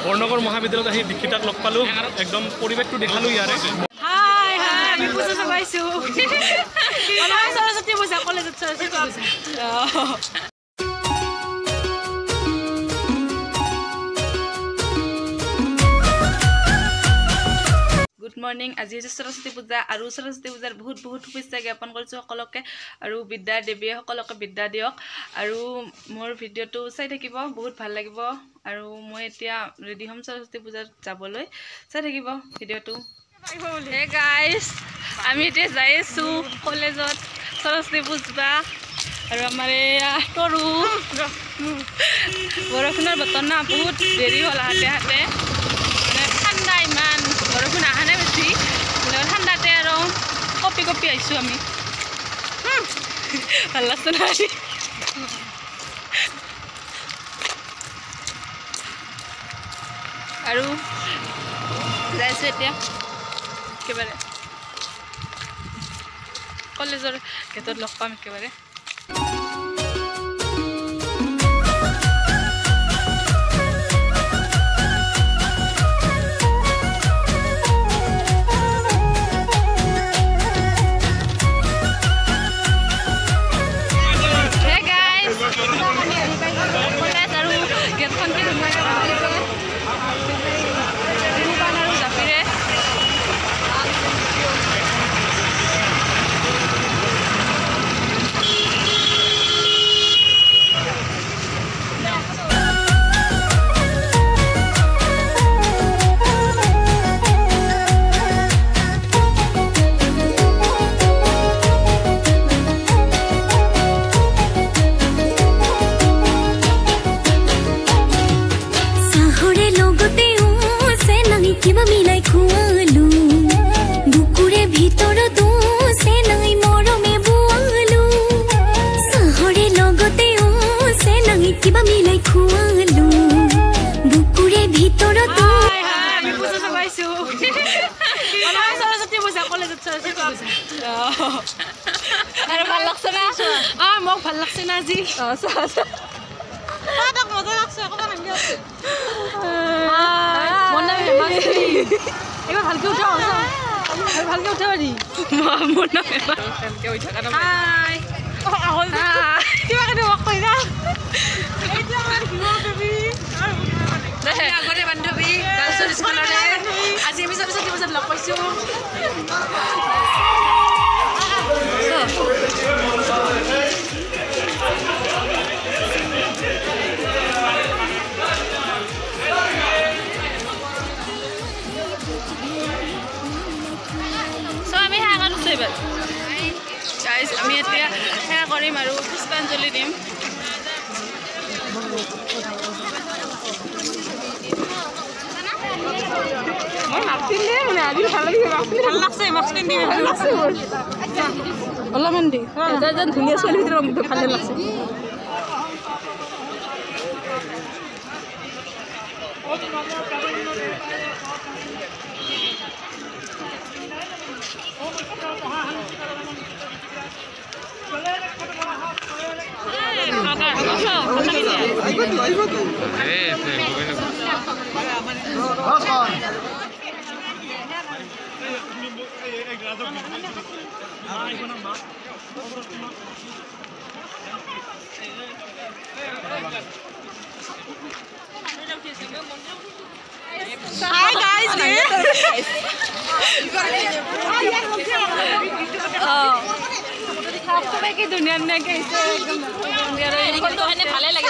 বৰনগৰ মহাবিদ্যালয়ত আহি দীক্ষিতাক লগ পালোঁ, একদম পৰিৱেশটো দেখালোঁ ইয়াৰে। হাই হাই, আমি পূজা চাবাইছোঁ। সৰস্বতী পূজা, কলেজত সৰস্বতী পূজা। গুড মৰ্ণিং, আজি হৈছে সৰস্বতী পূজা আৰু সৰস্বতী পূজাৰ বহুত বহুত শুভেচ্ছা জ্ঞাপন কৰিছোঁ সকলোকে আৰু বিদ্যাৰ দেৱীয়ে সকলোকে বিদ্যা দিয়ক। আৰু মোৰ ভিডিঅ'টো চাই থাকিব, বহুত ভাল লাগিব। আৰু মই এতিয়া ৰেডি হ'ম সৰস্বতী পূজাত যাবলৈ, চাই থাকিব ভিডিঅ'টো। হে গাইজ, আমি এতিয়া যাই আছোঁ কলেজত সৰস্বতী পূজা। আৰু আমাৰ এয়া তৰু, বৰষুণৰ বতৰ না, বহুত দেৰি হ'ল আহাতে আহাতে, মানে ঠাণ্ডা, ইমান বৰষুণ অহা নাই বেছি, ঠাণ্ডাতে আৰু কপি কপি আহিছোঁ আমি। ভাল লাগছে না আজি? আৰু যাইছোঁ এতিয়া একেবাৰে কলেজৰ গেটত লগ পাম একেবাৰে। গেটখন কি ধুনীয়াকৈ বনাইছে, বিহুপান আৰু জাপিৰে। কিবা মিলাই খুৱালো বুকুৰে ভিতৰত চেনাই মৰমে বোৱালো, চাহৰে লগতে চেনাই কিবা মিলাই খুৱালো বুকুৰে ভিতৰত। সৰস্বতী পূজা, কলেজত সৰস্বতী পূজা। আৰু ভাল লাগছে না? অঁ, মোক ভাল লাগছে না আজি? এইবাৰ ভালকে উঠাও, ভালকে উঠাব দি। মোৰ নাম ভালকে উঠা। আগৰে বান্ধৱী স্কুলৰে, আজি আমি সৰস্বতী পূজাত লগ পাইছোঁ। আমি সেৱা কৰিছোঁ এইবাৰ গাইজ, আমি এতিয়া সেৱা কৰিম আৰু পুষ্পাঞ্জলি দিম। অলপমান দি এজন ধুনীয়া ছোৱালী ভিতৰত ভালে লাগছে। Hi guys, সবাইকে ধুনীয়া ধুনীয়াকে আহিছে একদম। ভালে লাগে।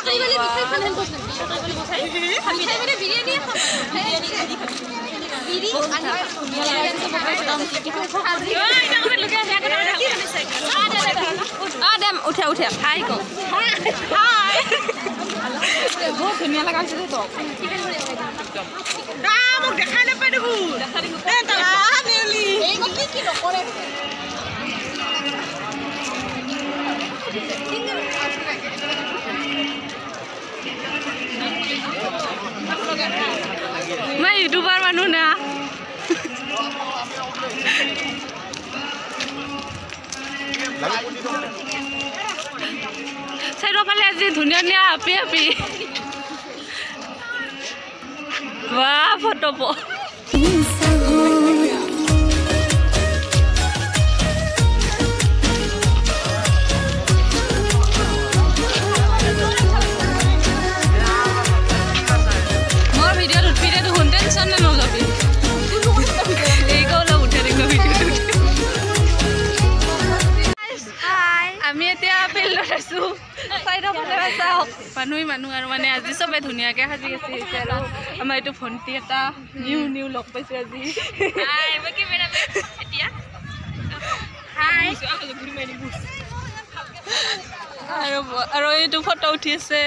উঠে উঠে হাই কওঁ, বহুত ধুনীয়া লগা হৈছে তো। মোক দেখাই নাপায় দেখোন। মই ইউটিউবাৰ মানুহ না। চাৰিওফালে আজি ধুনীয়া ধুনীয়া আপি আপি। বাহ ফটো মোৰ ভিডিঅ'ত উঠবি দে দেখোন, টেনশ্যন নলবি। এই অলপ উঠে দেখো ভিডিঅ'টোত। আমি এতিয়া ফিল্ডত আছো, চাইডৰ ফালে চাওক মানুহেই মানুহ আৰু মানে আজি চবে ধুনীয়াকৈ সাজি কাচি আহিছে। আৰু আমাৰ এইটো ভণ্টি এটা নিউ নিউ লগ পাইছোঁ আজি। আৰু আৰু এইটো ফটো উঠি আছে,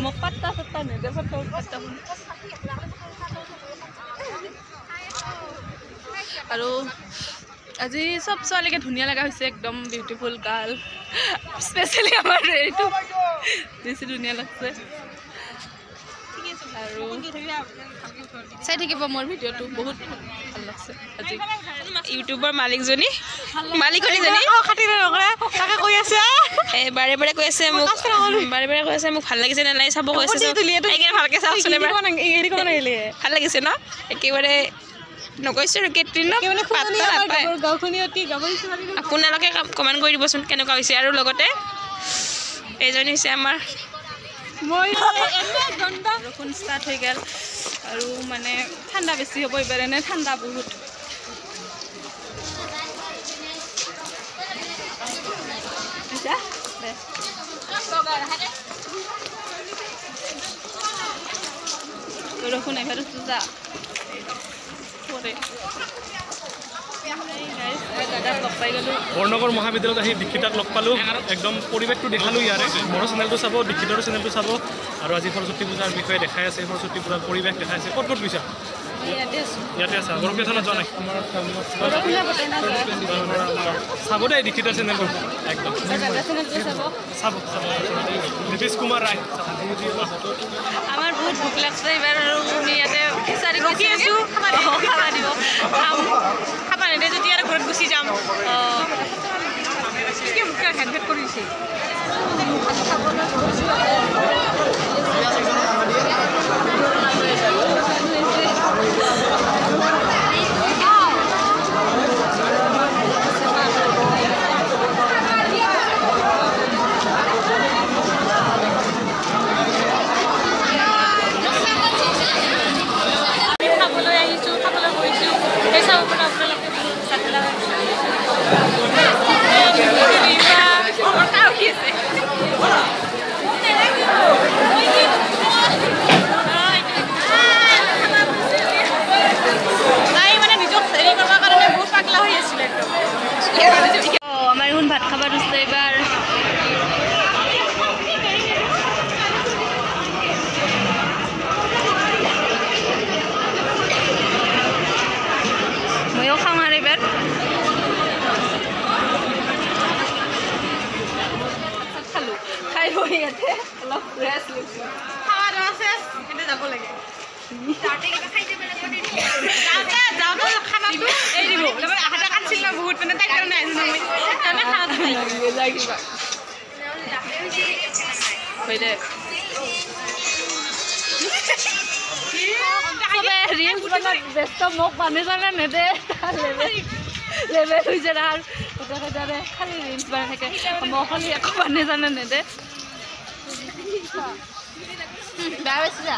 মোক পাত্তা চাত্তা নেদে ফটো পাত্তা। আৰু আজি চব ছোৱালীকে ধুনীয়া লগা হৈছে, একদম বিউটিফুল গাৰ্ল। স্পেচিয়েলি আমাৰ এইটো বেছি ধুনীয়া লাগছে। আৰু চাই থাকিব মোৰ ভিডিঅ'টো, বহুত ভাল লাগছে আজি। ইউটিউবৰ মালিকজনী মালিকনীজনী কৈ আছে, বাৰে বাৰে কৈ আছে মোক, বাৰে বাৰে কৈ আছে মোক ভাল লাগিছে নে নাই চাব কৈছে। সেইকাৰণে ভালকে চাওকচোন এবাৰ, ভাল লাগিছে ন? একেবাৰে নকৈছোঁ আৰু কেটৰিনক পাত্তা নাপায়। আপোনালোকে কমেণ্ট কৰি দিবচোন কেনেকুৱা হৈছে। আৰু লগতে এইজনী হৈছে আমাৰ বৰষুণ ষ্টাৰ্ট হৈ গ'ল আৰু মানে ঠাণ্ডা বেছি হ'ব এইবাৰ, এনে ঠাণ্ডা বহুত। বৰষুণ আহিব যা। বৰনগৰ মহাবিদ্যালয়ত আহি দীক্ষিতাক লগ পালোঁ, একদম পৰিৱেশটো দেখালোঁ ইয়াৰে। মোৰো চেনেলটো চাব, দীক্ষিতৰো চেনেলটো চাব। আৰু আজি সৰস্বতী পূজাৰ বিষয়ে দেখাই আছে, সৰস্বতী পূজাৰ পৰিৱেশ দেখাই আছে। ক'ত ক'ত গৈছা? ইয়াতে আছা, গৰখীয়া থানত যোৱা নাই? চাব দেই দীক্ষিতৰ চেনেলটো, একদম চাব চাব। নীতিশ কুমাৰ ৰায়। আমাৰ বহুত ভোক লাগছে এইবাৰ আৰু আমি ইয়াতে খিচাৰি ৰখি আছোঁ, খাবা দিব। খাবা নিদিয়ে যদি আৰু ঘৰত গুচি যাম। কৰিছে খাবলৈ আহিছোঁ, খাবলৈ গৈছোঁ। সেই চাব পৰা আপোনালোকে। তাই মানে নিজক হেৰি কৰিবৰ কাৰণে বহুত পাগলা হৈ আছিলে একদম। আমাৰ দেখোন ভাত খাব ধৰিছে এইবাৰ। ময়ো খাওঁ আৰু এইবাৰ। খালোঁ, খাই বৈ ইয়াতে অলপ ৰেষ্ট লৈছোঁ। খাৱা দাৱা চেচ, এতিয়া যাব লাগে। যাওঁতে খানাটো এই দিব। আহাতে কান্দছিল না বহুত, মানে তাইৰ কাৰণে আহিছোঁ না মই, সেইকাৰণে খানাটো খাই কিবা হয় দে। চবে ৰিলচ বনাত ব্যস্ত, মোক মানুহ চানে নেদে। লেবেল হৈ যায় আৰু গোটেইকেইটাৰে খালি ৰিলচ বনাই থাকে, মোক খালি একো মানুহ চানে নেদে। বেয়া পাইছে যা।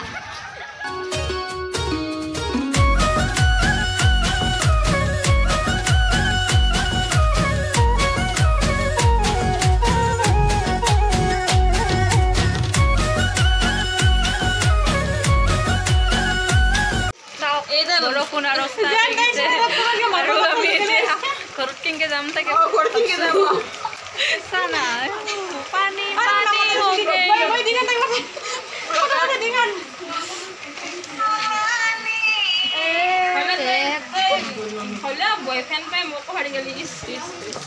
বৰষুণ আৰু আৰু আমি এতিয়া ঘৰত কেনেকে যাম তাকে চা না, পানী পানী হৈ গ'ল। হ'লেও বয়ফ্ৰেণ্ড পাই মোকো হাৰি গ'লি। ইচ ইচ ইচ।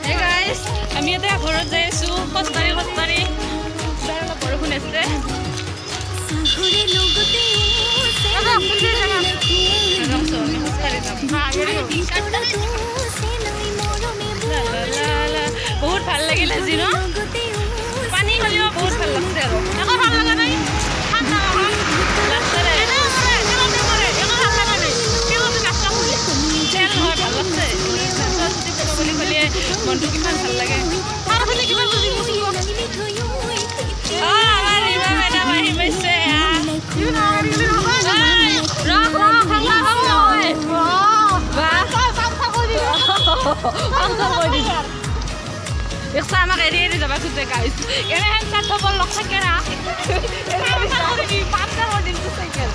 Hey guys, আমি এতিয়া ঘৰত যাই আছো খোজকাঢ়ি খোজকাঢ়ি। অলপ বৰষুণ আছে। চাহৰে লগতে আমি খোজকাঢ়ি যাম। ভিতৰতো পাংচাৰ কৰি দিছে। দেখছা, আমাক এৰি এৰি যাব খোজে গাইছ। এনেহেন স্বাৰ্থপৰ লগ থাকে না। পাংচাৰ কৰি দিম চাইকেল।